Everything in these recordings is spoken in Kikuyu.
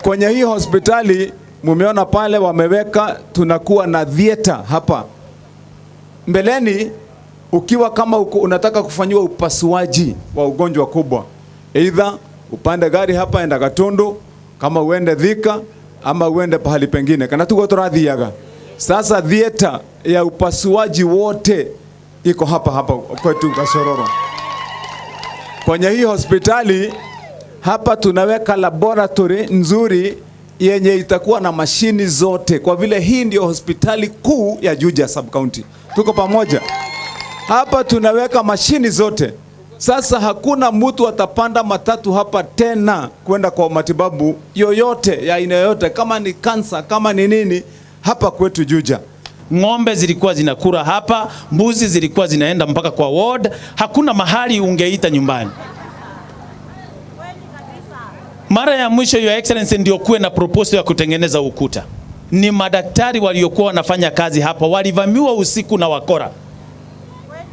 Kwenye hii hospitali mumeona pale wameweka, tunakuwa na theater hapa mbeleni. Ukiwa kama unataka kufanyiwa upasuaji wa ugonjwa kubwa, either upande gari hapa enda Gatundu, kama uende Thika ama uende pahali pengine, kana tuko turathiaga. Sasa theater ya upasuaji wote iko hapa hapa kwetu Gachororo. Kwenye hii hospitali hapa tunaweka laboratory nzuri yenye itakuwa na mashini zote, kwa vile hii ndio hospitali kuu ya Juja sub county. Tuko pamoja hapa, tunaweka mashini zote. Sasa hakuna mtu atapanda matatu hapa tena kwenda kwa matibabu yoyote ya aina yoyote, kama ni kansa, kama ni nini, hapa kwetu Juja. Ng'ombe zilikuwa zinakula hapa, mbuzi zilikuwa zinaenda mpaka kwa ward. Hakuna mahali ungeita nyumbani. Mara ya mwisho, Your Excellency, ndio kuwe na proposal ya kutengeneza ukuta. Ni madaktari waliokuwa wanafanya kazi hapa walivamiwa usiku na wakora,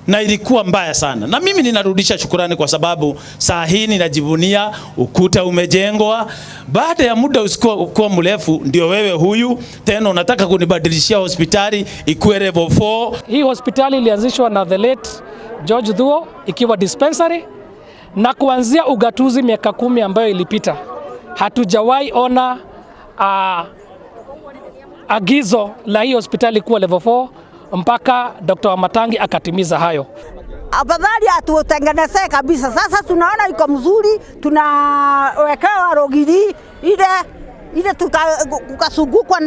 na ilikuwa mbaya sana. Na mimi ninarudisha shukurani kwa sababu saa hii ninajivunia ukuta umejengwa. Baada ya muda usikuwa kuwa mrefu, ndio wewe huyu tena unataka kunibadilishia hospitali ikuwe level 4. Hii hospitali ilianzishwa na the late George Thuo ikiwa dispensary, na kuanzia ugatuzi miaka 10 ambayo ilipita hatujawahi ona agizo la hii hospitali kuwa level 4 mpaka Dr. Wamatangi akatimiza hayo. Afadhali atutengenezee kabisa. Sasa tunaona iko mzuri, tunawekewa rogiri ile ile tukazungukwa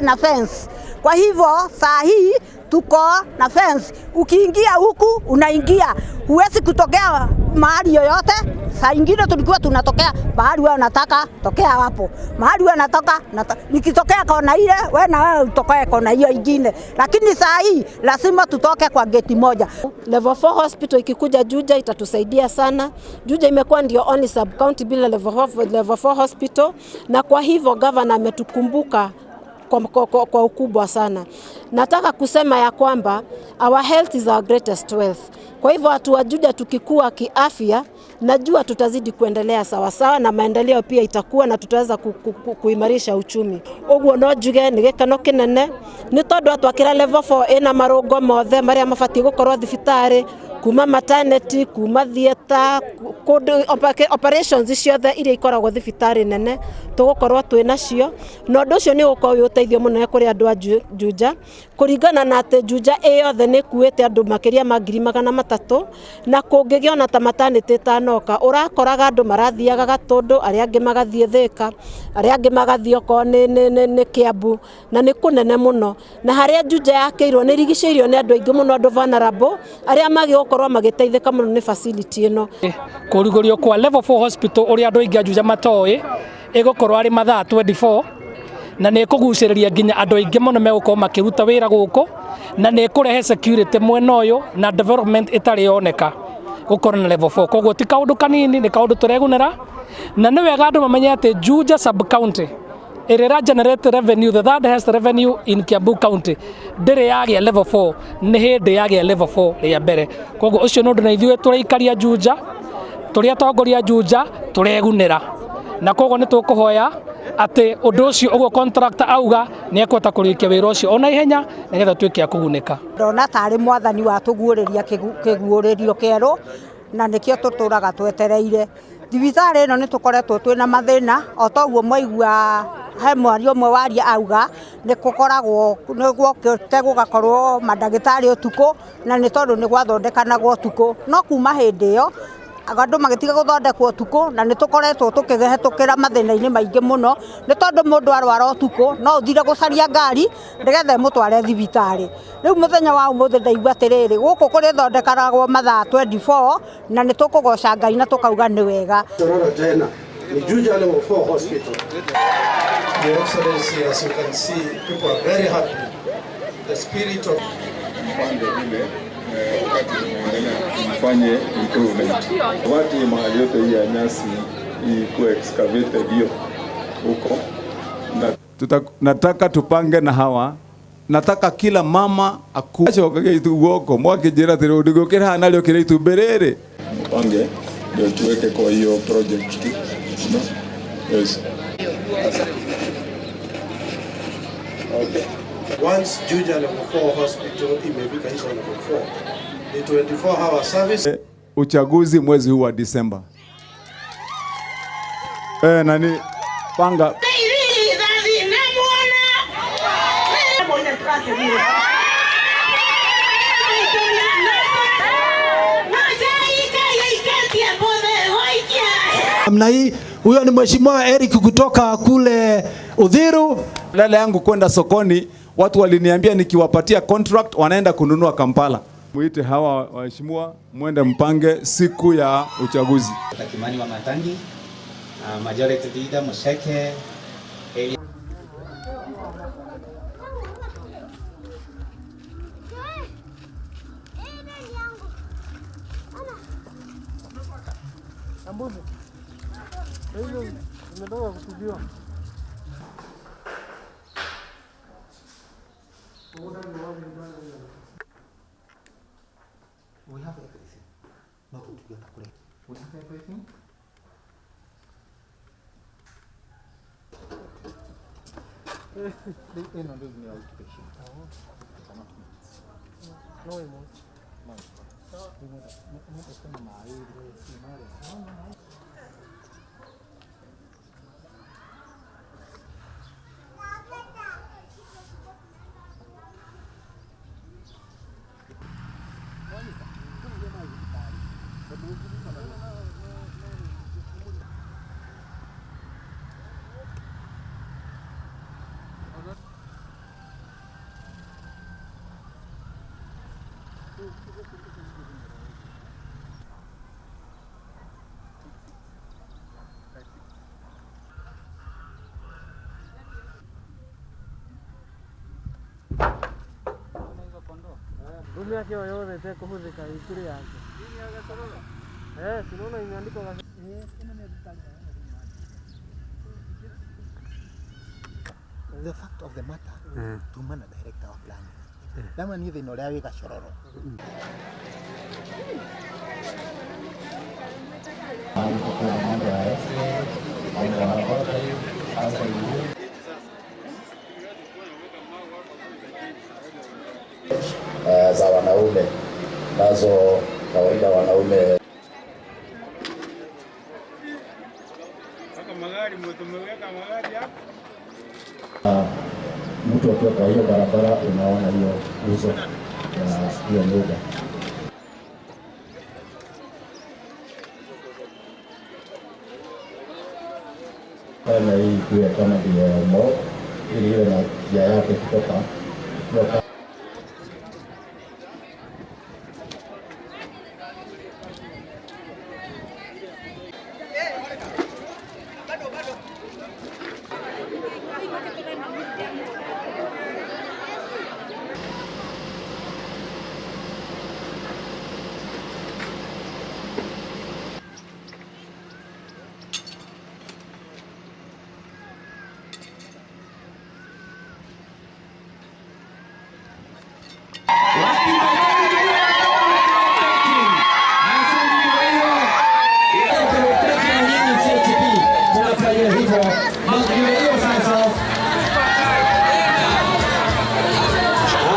na fence. Kwa hivyo saa hii tuko na fence. Ukiingia huku unaingia, huwezi kutokea mahali yoyote. Saa ingine tulikuwa tunatokea mahali wewe unataka tokea hapo, mahali wewe unatoka nikitokea kona ile, wewe na wewe utokee kona hiyo ingine, lakini saa hii lazima tutoke kwa geti moja. Level 4 hospital ikikuja Juja itatusaidia sana. Juja imekuwa ndio only sub county bila level 4 hospital, na kwa hivyo governor ametukumbuka kwa ukubwa sana. Nataka kusema ya kwamba our health is our greatest wealth. Kwa hivyo watu wa Juja tukikua kiafya, najua tutazidi kuendelea sawasawa na maendeleo pia itakuwa na tutaweza kuimarisha uchumi. Uguo no njuge nĩ gĩkeno kĩnene nĩ tondũ atwakĩra level 4 ĩna marũngo mothe marĩa mabatiĩ gũkorwo thibitarĩ, kuma maternity, kuma theatre, kũndũ operations ciothe iria ikoragwo thibitarĩ nene tũgũkorwo twĩ nacio, na ũndũ ũcio nĩ ũgũkorwo wĩ ũteithio mũnene kũrĩ andũ a Juja, kũringana na atĩ Juja ĩ yothe nĩ ĩkuĩte andũ makĩria ma 300,000, na kũngĩgĩa ona ta maternity ĩtanoka, ũrakoraga andũ marathiaga Gatũndũ, arĩa angĩ magathiĩ Thĩka, arĩa angĩ magathiĩ okorwo nĩ Kiambu, na nĩ kũnene mũno. Na harĩa Juja yakĩirwo nĩ ĩrigicĩirio nĩ andũ aingĩ mũno, andũ vulnerable arĩa magĩrĩirwo gũkorwo magĩteithĩka mũno nĩ facility ĩno. Kũrugũrio kwa level 4 hospital, ũrĩa andũ aingĩ a Juja matoĩ, ĩgũkorwo arĩ mathaa 24, na nĩ ĩkũgucĩrĩria nginya andũ aingĩ mũno megũkorwo makĩruta wĩra gũkũ, na nĩ ĩkũrehe security mwena ũyũ na development ĩtarĩ yoneka gũkorwo na level 4. Koguo ti kaũndũ kanini, nĩ kaũndũ tũregunĩra, na nĩ wega andũ mamenye atĩ Juja sub county ĩrĩa ĩra generate revenue, the third highest revenue in Kiambu County, ndĩrĩ yagĩa level 4. Nĩ hĩndĩ yagĩa level 4 rĩa mbere. Koguo ũcio nĩ ũndũ na ithuĩ tũraikaria Juja, tũrĩ atongoria Juja tũregunĩra, na koguo nĩ tũkũhoya atĩ ũndũ ũcio ũguo contractor auga nĩ ekũhota kũrĩkia wĩra ũcio ona ihenya nĩgetha tuĩke a kũgunĩka. Ndona tarĩ mwathani watũguũrĩria kĩguũrĩrio kĩerũ, na nĩkĩo tũtũraga twetereire. Thibitarĩ ĩno nĩ tũkoretwo twĩna mathĩna, o toguo mwaigua he mwaria ũmwe waria auga nĩ gũkoragwo nĩ gwokĩte gũgakorwo mandagĩtarĩ ũtukũ, na nĩ tondũ nĩ gwathondekanagwo ũtukũ. No kuma hĩndĩ ĩyo andũ magĩtiga gũthondekwo ũtukũ, na nĩ tũkoretwo tũkĩhetũkĩra mathĩna-inĩ maingĩ mũno, nĩ tondũ mũndũ arwara ũtukũ no ũthire gũcaria ngari nĩgetha ĩmũtware thibitarĩ. Rĩu mũthenya wa ũmũthĩ ndaigua atĩrĩrĩ, gũkũ kũrĩthondekanagwo mathaa 24, na nĩ tũkũgoca Ngai na tũkauga nĩ wega. Tororo tena ni Juja Level 4 Hospital. Your Excellency, as you can see, people are very happy. The spirit of pande vile wakati tunaendelea mfanye improvement. Wakati mahali yote hii ya nyasi ikuwe excavated hiyo huko na Nataka tupange na hawa, nataka kila mama acokaga guoko mwakĩnjĩra atĩrĩ ndigũkĩra haha narĩo kĩrĩa itumbĩ rĩrĩ, mpange ndio tuweke kwa hiyo project tu, no? Yes. Okay. Once Juja level 4 hospital imefika hizo level 4, ni 24 hour service. Uchaguzi mwezi huu wa Disemba. Nani panga namna hii. Huyo ni Mheshimiwa Eric kutoka kule Uthiru. Lala yangu kwenda sokoni, watu waliniambia nikiwapatia contract wanaenda kununua Kampala. Muite hawa waheshimiwa mwende mpange siku ya uchaguzi. Kimani wa Matangi, Majority Leader Musheke, Eli We have everything. Not together. We have everything. The fact of the matter, tuma na director wa planning. Lama ni thina uria wi Gachororo. Za wanaume nazo kawaida wanaume mtu akiwa kwa hiyo barabara unaona hiyo nguzo ya hiyo nyumba. Fanya hii kuwe kama ndio mall ili iwe na njia yake kutoka.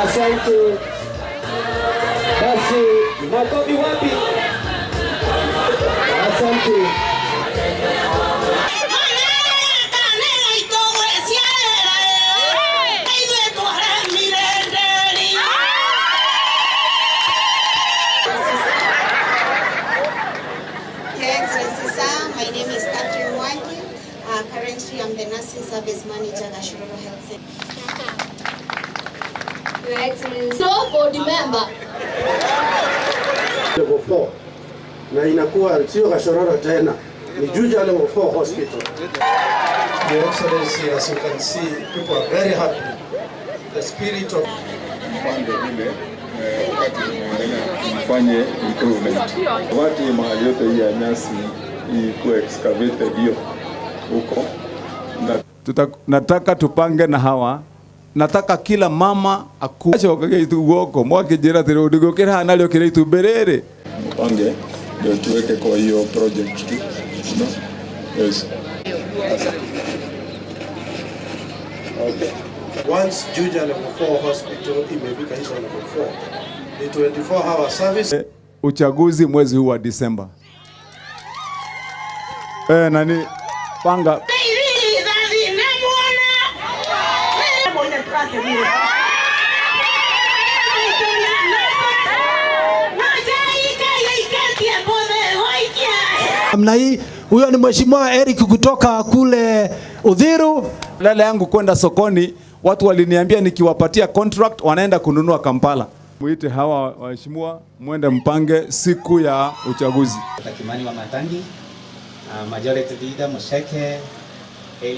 Asante. Basi makofi wapi? Asante. Your Excellency, sir, my name is Catherine Mwangi. Currently, I'm the Nursing Service Manager at Gachororo Health Center. Your Excellency, no board member. Level 4 na inakuwa sio Gachororo tena, ni Juja level 4 hospital. Your Excellency, as you can see, people are very happy. The spirit of Mpange vile wakati tunaendelea mfanye improvement. Wakati mahali yote hii ya nyasi ikuwe excavated hiyo huko na Nataka tupange na hawa. Nataka kila mama akucokagia ituguoko mwakijira atĩrĩ ndigũkĩra haha narĩo kĩrĩa itumbĩ rĩrĩ. Mpange ndio tuweke kwa hiyo project tu. No? Yes. Sasa. Okay. Once Juja level 4 hospital imefika hizo level 4, ni 24 hour service. Uchaguzi mwezi huu wa Disemba. Nani panga Namna hii, huyo ni Mheshimiwa Eric kutoka kule Uthiru. Lala yangu kwenda sokoni, watu waliniambia nikiwapatia contract wanaenda kununua Kampala. Muite hawa waheshimiwa, mwende mpange siku ya uchaguzi. Kimani Wamatangi, Majority Leader Musheke,